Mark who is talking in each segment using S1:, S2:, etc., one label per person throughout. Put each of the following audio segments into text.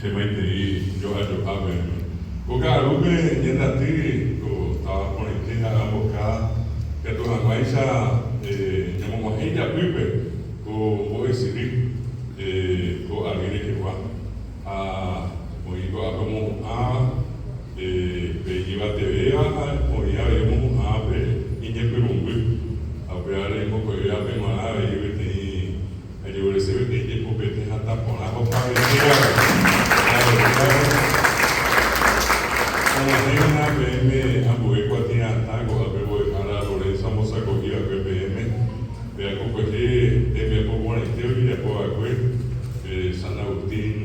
S1: Che maitei jo'a jo'a peẽme. Ko ka'arúpe ñande aty ko táva porãite ha amboka ikatu hag̃uáicha ñamog̃uahẽ ijapýpe ko mbo'esyry ko ary rehegua. Ha oĩ ko'ápe omohu'ãva pe ijyvatevéva ha oĩ avei omohu'ãva pe iñepyrũmby. Ha upévare mokõivévape g̃uarã avei peteĩ Ajeguerese peteĩ jepopete hatã porã opavetévape. Opavetévape og̃uahẽna peẽme ambue kuatia'atã ko'ápe mbo'ehára Lorenzo ombosako'i va'ekue peẽme pe akokuehe tembiapo porãite ojejapo va'ekue San Agustín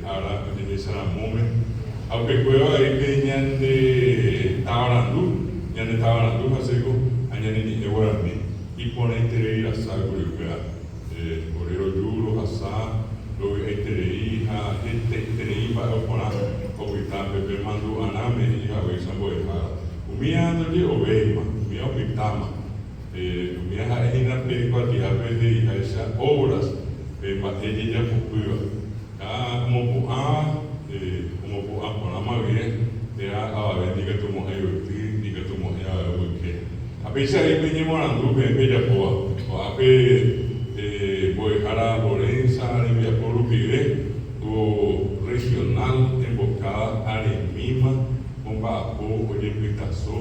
S1: ára ojehecharamóme ha upekuévo avei pe ñande tavarandu, ñane tavarandu ha chéko ha ñane ñe'ẽ guarani. Iporãiterei rasákuri upéva. Ore roju rohasa rovy'aiterei ha hetaiterei mba'e porã opyta pe mandu'arãme he'i haguéicha mbo'ehára. Umíva ndoje'ovéima, umíva opytáma. Umíva ha'e hína pe kuatiápe he'iháicha obras, pe mba'e jejapopýva. Ha omopu'ãva, omopu'ã porãma guive, térã avave ndikatumo'ãi oity, ndikatumo'ãi avave omboyke. Ha péicha avei peñemoarandu peẽ pejapóva, ko'ápe mbo'ehára Lorenza rembiapo rupive ko Regional Emboscada aremíma omba'apo ojepytaso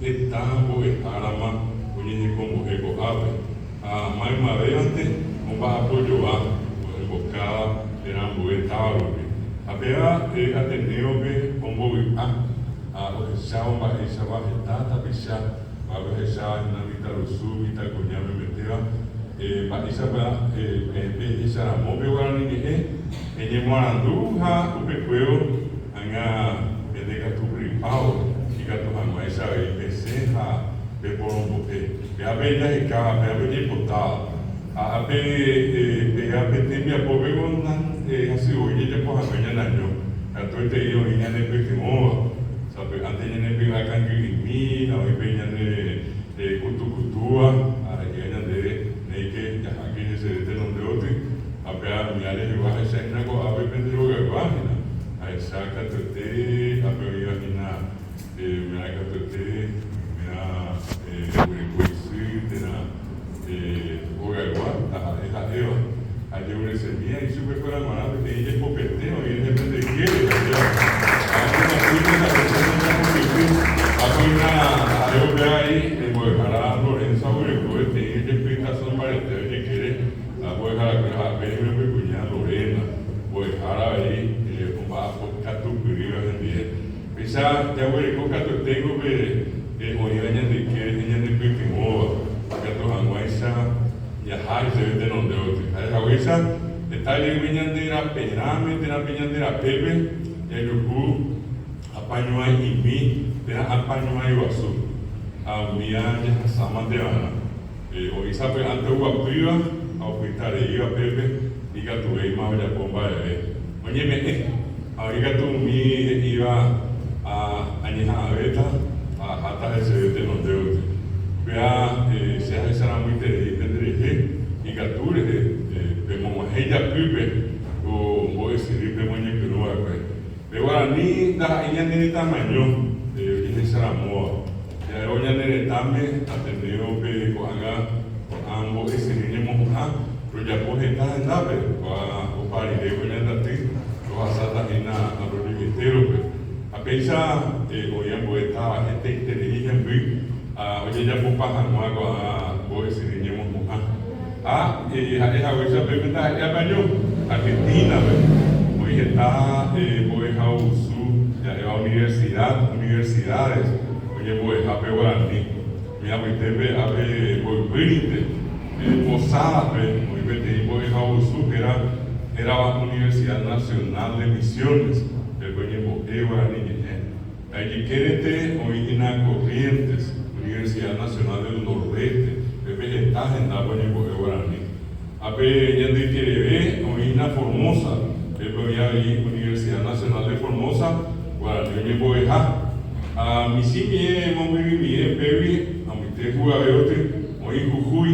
S1: heta mbo'ehárama oñehekombo'e ko'ápe. Ha maymavévante omba'apojoa emboscada térã ambue táva rupi. Ha péva Ateneo-pe ombovy'a ha ohechávo mba'éichapa heta tapicha ko'ápe ohecháva hína mitãrusu, mitãkuña memetéva, mba'éichapa peẽ pehecharamo pe guarani ñe'ẽ, peñemoarandu ha upekuévo ág̃a pendekatupyrypávo ikatu hag̃uáicha avei pesẽ ha peporombo'e. Péva pe jahekáva, péva pe jaipotáva. Ha ápe péva pe tembiapópe ko hasy voi jajapo hag̃ua ñane año. Katuetei oĩ ñane pytyvõva. Sapy'ánte ñane py'a kangy'imi ha oĩ pe ñane kutu kutúva ha he'íva ñandéve néike jaháke heseve tenonde oty. Ha péva umi arehegua ahecha hína ko'ápe pende rogaygua hína. Ahecha katuete ápe oĩva hína. Upearã katuete upearã oguereko isy térã hogaygua taha'e ha'éva. Ajegueresemíva ichupekuéra g̃uarã peteĩ jepopete oĩ rehe pende ykére, ha'éva oñembyasýpe tapicha ñañapytýpe. Ha kóina ha'e upéva avei mbo'ehára Lorenzo oguereko peteĩ ojepytaso mbarete ojykére ha mbo'eharakuéra ha'e imembykuña Lorena, mbo'ehára avei omba'apo katupyrýva hendive. Péicha jaguereko katueténgo pe oĩva ñande yke rehe ñanepytyvõva, ikatu hag̃uáicha jaha heseve tenonde gotyo. Ha'e haguéicha heta jeyve ñande raperãme térã pe ñande rapépe jajuhu apañuãi'imi térã apañuãi guasu, ha umíva jahasámante va'erã. Oĩ sapy'ánte oguapýva ha opyta reíva pépe ndikatuvéima ojapo mba'eve. Oñeme'ẽ, ha oĩ katu umi he'íva añeha'ãvéta ha aháta heseve tenonde gotyo. Upéva che ahecharamoiterei penderehe ikatu rehe pemog̃uahẽ ijapýpe ko mbo'esyry pemoñepyrũ va'ekue. Pe guarani ndaha'éi ñane retãmaño ojehecharamóva. Ja'évo ñane retãme Ateneo-pe ko'ág̃a ko'ã mbo'esyry ñemohu'ã rojapo heta hendápe, ko'ã opa rire ko ñandaty rohasáta hína Arroyo y Estero-pe. Ha péicha oĩ ambue táva hetaiterei hemby ojejapopa hag̃ua ko'ã mbo'esyry ñemohu'ã. Ha ha'e haguéicha pépe ndaha'éi apaño, Argentina-pe oĩ heta mbo'ehaovusu ja'éva universidad, universidades, oñembo'ehápe guarani. Umi apytépe ápe mboypýrinte, Posadas-pe oĩ peteĩ mbo'ehaovusu héra hérava Universidad Nacional de Misiones, pépe oñembo'e guarani ñe'ẽ. Ha ijykérente oĩ hína Corrientes, Universidad Nacional del Nordeste, pépe heta hendápe oñembo'e guarani. Ha pe ñande ykereve oĩ hína Formosa, pépe oĩ avei Universidad Nacional de Formosa, guarani oñembo'eha. Ha michĩmie mombyrymie pégui amoite Jugaveoty oĩ Jujuy,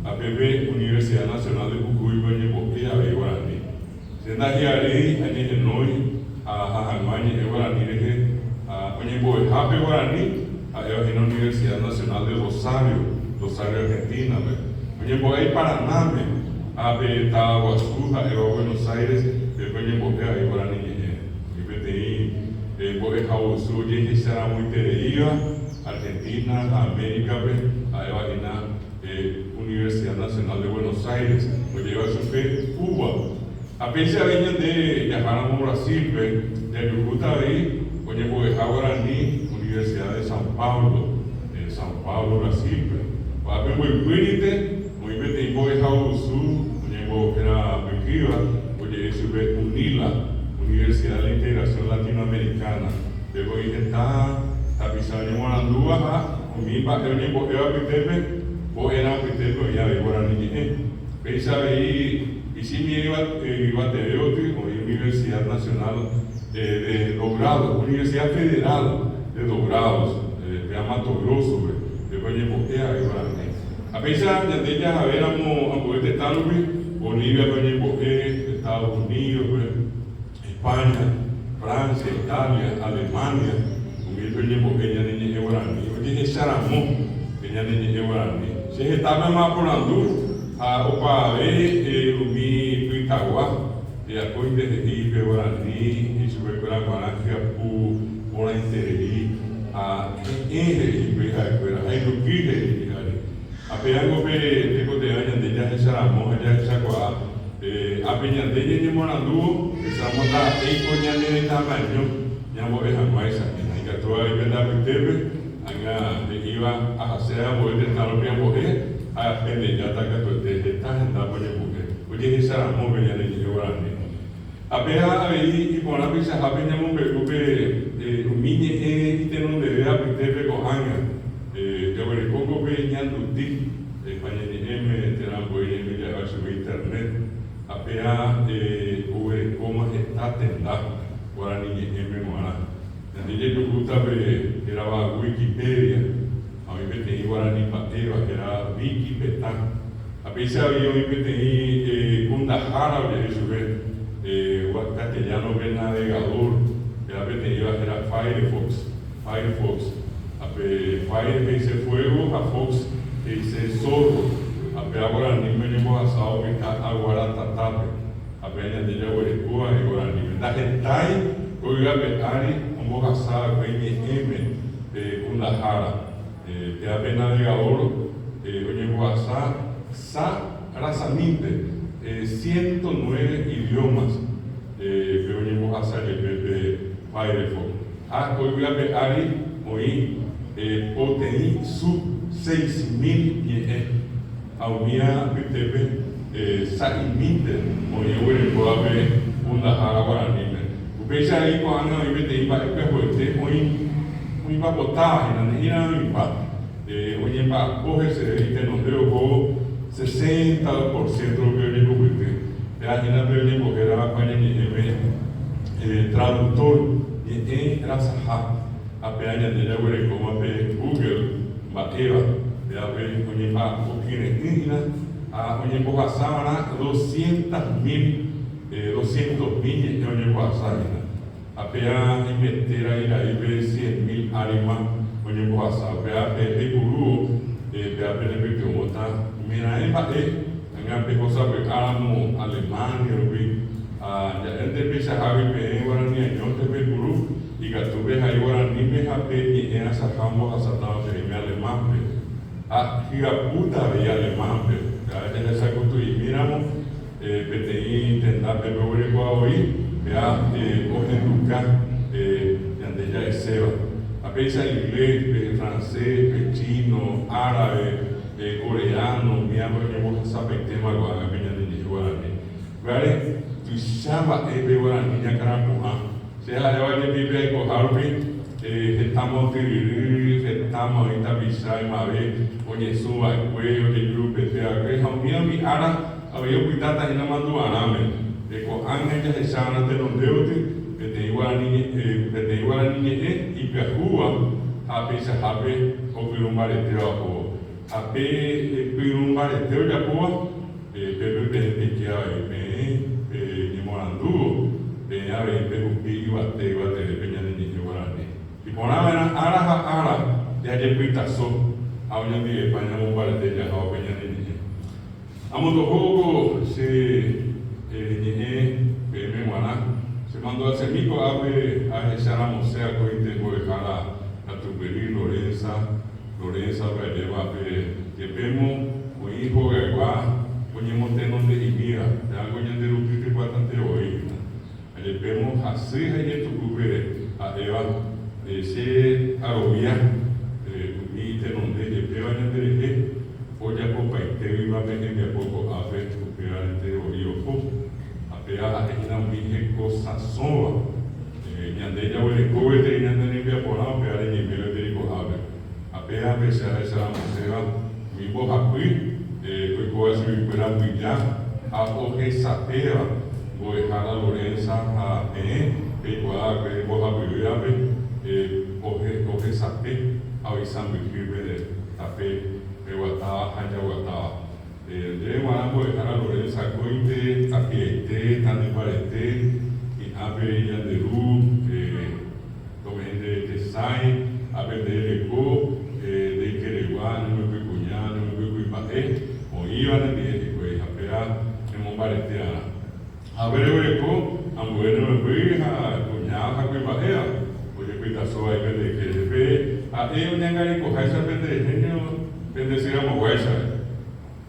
S1: ha pépe Universidad Nacional de Jujuype oñembo'e avei guarani. Che ndahi'aréi añehenói aha hag̃ua ñe'ẽ guarani rehe ha oñembo'ehápe guarani, ha'éva hína Universidad Nacional de Rosario, Rosario, Argentina-pe. Oñembo'e Paranáme ha pe táva guasu ha'éva Buenos Aires, pépe oñembo'e avei guarani ñe'ẽ. Oĩ peteĩ mbo'ehaovusu ojehecharamoitereíva Argentina ha América-pe, ha'éva hína Universidad Nacional de Buenos Aires, ojéva chupe UBA. Ha péicha avei ñande jaháramo Brasil-pe, jajuhúta avei oñembo'eha guarani Universidad de São Paulo, São Paulo, Brasil-pe. Ko'ápe mboypýrinte oĩ peteĩ mbo'ehaovusu oñembohéra mbykýva, oje'e chupe UNILA, Universidad de la Integración Latinoamericana. Pépe oĩ heta tapicha oñemoarandúva ha umi mba'e oñembo'éva apytépe, mbo'erã apytépe oĩ avei guarani ñe'ẽ. Péicha avei michĩmi yvateve gotyo oĩ Universidad Nacional de Dourados, Universidad Federal de Dourados, péva Mato Grosso-pe, pépe oñembo'e avei guarani. Ha péicha ñande jahavéramo ambue tetã rupi, Bolivia-pe oñembo'e, Estados Unidos-pe, España, Francia, Italia, Alemania, umípe oñembo'e ñane ñe'ẽ guarani, ojehecha ramo pe ñane ñe'ẽ guarani. Che hetápema aporandu ha opavave umi pytagua akóinte he'i pe guarani ichupekuéra g̃uarã hyapu porãiterei ha he'ẽ he'i hikuái ha'ekuéra, ha ijuky he'i hi'ári. Ha péango pe tekotevẽ ñande jahecha ramo ha jahechakuaa, ápe ñande ñañemoarandúvo, hecharamo ndaha'éi ko ñane retãme año ñambo'e hag̃uáicha hína. Ikatu avei pende apytépe, ág̃a he'íva ahase ambue tetã rupi ambo'e ha pendejáta katuete heta hendápe oñembo'e, ojehecha ramo pe ñane ñe'ẽ guarani. Ha péva avei iporã peichahápe ñamombe'u pe umi ñe'ẽ itenondeve apytépe ko'ág̃a. Jaguerekóko pe ñanduti, España ñe'ẽme térã ambue ñe'ẽme ja'éva chupe internet, ha péva oguerekóma heta tenda guarani ñe'ẽme g̃uarã. Ñande jajuhúta pe hérava Wikipedia, ha oĩ peteĩ guarani mba'éva hérava Vikipetã. Ha péicha avei oĩ peteĩ kundahára oje'e chupe castellano-pe navegador, héra peteĩva héra Firefox, Firefox. Ha pe fire he'ise fuego ha fox he'ise zorro. Ha péva guaraníme oñembohasa opyta aguaratatápe. Ha péva ñande jaguerekóva he'i guaraníme. Ndahetái ko yvy ape ári ombohasa va'ekue iñe'ẽme pe kundahára. Péva pe navegador oñembohasa sa rasamínte, 109 idiomas pe oñembohasa jepe pe Firefox. Ha ko yvy ape ári oĩ poteĩ sub 6000 ñe'ẽ, ha umíva apytépe sa'imínte oĩ oguerekóva pe kundahára guaraníme. Upéicha avei ko'ág̃a oĩ peteĩ mba'e pyahuete oĩ oĩmbapotáva hína, ne'ĩra oĩmba oñemba'apo heseve itenonde ohóvo 60 por ciento rupi ojehupyty. Péva hína pe oñembohérava España ñe'ẽme traductor ñe'ẽ rasaha ha péva ñande jaguerekóma pe Google mba'éva, péva pe oñemba'apo kyre'ỹ hína ha oñembohasa va'erã doscientas mil 200 mil ñe'ẽ oñembohasa hína. Ha péva haimete ra'yra'ýpe 100 mil árima oñembohasa. Upéva pe peipurúvo, péva penepytyvõta oimeraẽ mba'e ág̃a pehosapy'áramo Alemania rupi ha ja'énte peichahágui peẽ guarani añónte peipuru, ikatu pehai guaraníme ha pe ñe'ẽ rasaha ombohasátava peẽme alemán-pe. Ha hyapúta avei alemán-pe. Péva jahechakutu'imíramo peteĩ tendápe peguerekóva voi, péva ohenduka ñande ja'eséva. Ha péicha inglés-pe, francés-pe, chino, árabe, coreano, umívape oñembohasapaitéma ko'ág̃a pe ñane ñe'ẽ guarani. Upévare tuicha mba'e pe guarani ñakãrapu'ã. Che ha'éva jepi pe aikoha rupi, hetáma otyryry, hetáma oĩ tapicha ymave oñesũ va'ekue, ojejurupete va'ekue, ha umíva umi ára avei opytáta hína mandu'arãme. Ko'ág̃a jahecha va'erã tenondévoty peteĩ guarani ñe'ẽ, peteĩ guarani ñe'ẽ ipyahúva ha peichahápe opyrũ mbaretéva ohóvo. Ha pe pyrũ mbarete ojapóva, pépe peẽ peike avei, peẽ peñemoarandu. avei pehupi yvate yvateve pe ñane ñe'ẽ guarani. Iporã va'erã ára ha ára jajepytaso ha oñondivepa ñamombarete jahávo pe ñane ñe'ẽ. Amondoho ko che ñe'ẽ peẽme g̃uarã, che mandu'asemi ko'ápe ahecha ramose akóinte mbo'ehára katupyry Lorenza, Lorenza-pe ajéva pe jepémo oĩ hogaygua oñemotenonde'imíva, pévango ñande rupi pykuatante voi hína. Jepémo hasy ha ijetu'úpe ha'éva, che arovia umi itenonde jepéva ñanderehe ojapopaitéguima pe hembiapo ko'ápe upévarente voi oho, ha péva ha'e hína umi hekosãsóva. Ñande jaguereko gueteri ñane rembiaporã upévare ñaime gueteri ko'ápe. Ha péva pe che ahecharamoséva umi mbohapy oikóva chuguikuéra mbyja ha ohesapéva mbo'ehára Lorenza ha peẽ peikuaa va'ekue mbohapyvévape ohesape ha oisãmbyhy pende tape peguatáva ha jaguatáva. Ndéve g̃uarã mbo'ehára Lorenza akóinte tapiaite tanembarete hi'ãpe ñande Ru tome'ẽ nde tesãi ha pe nde reko nde ykeregua ne memby kuña ne memby kuimba'e oĩva nendive hikuái ha péva nemombarete arã. Ha upe reguereko ambue ne memby ha kuña ha kuimba'éva ojepytaso vai pende ykére pe ha'e oñangarekoháicha pende rehe nio pende sy ramoguáicha.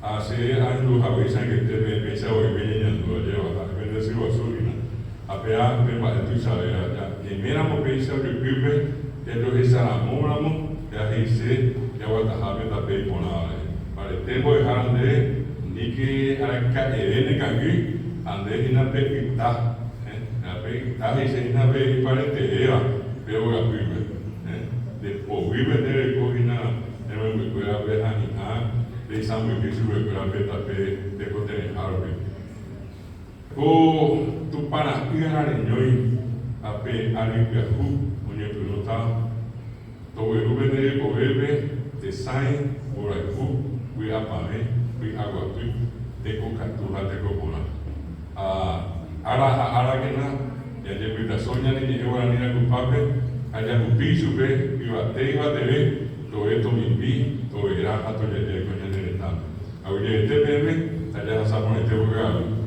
S1: Ha che ahendu haguéicha angete peẽ péicha voi peñeñandu ajéva, ha'e pende sy guasu hína. Ha péa pe mba'e tuichavéva, ñaime ramo péicha ojopýpe jajohecha ramo ramo, péa he'ise jaguataha pe tape iporãva rehe. Mbarete mbo'ehára nde, aníke araka'eve ne kangy, ha nde hína pe yta, péa pe yta he'ise hína pe imbaretevéva pe ogapýpe. Nde poguýpe nde reko hína ne membykuérape ha hi'ã reisãmbyhy chupekuéra pe tape tekotevẽha rupi. Ko Tupã Ra'y arareñói ha pe ary pyahu oñepyrũta togueru pende rekovépe tesãi, mborayhu, vy'apavẽ, py'aguapy, tekokatu ha tekoporã. Ha ára ha árakena jajepytaso ñane ñe'ẽ guarani rayhupápe ha jahupi ichupe yvate yvateve tove tomimbi, tovera ha tojajái ko ñane retãme. Aguyjeete peẽme ha jahasa porãite ko ka'aru.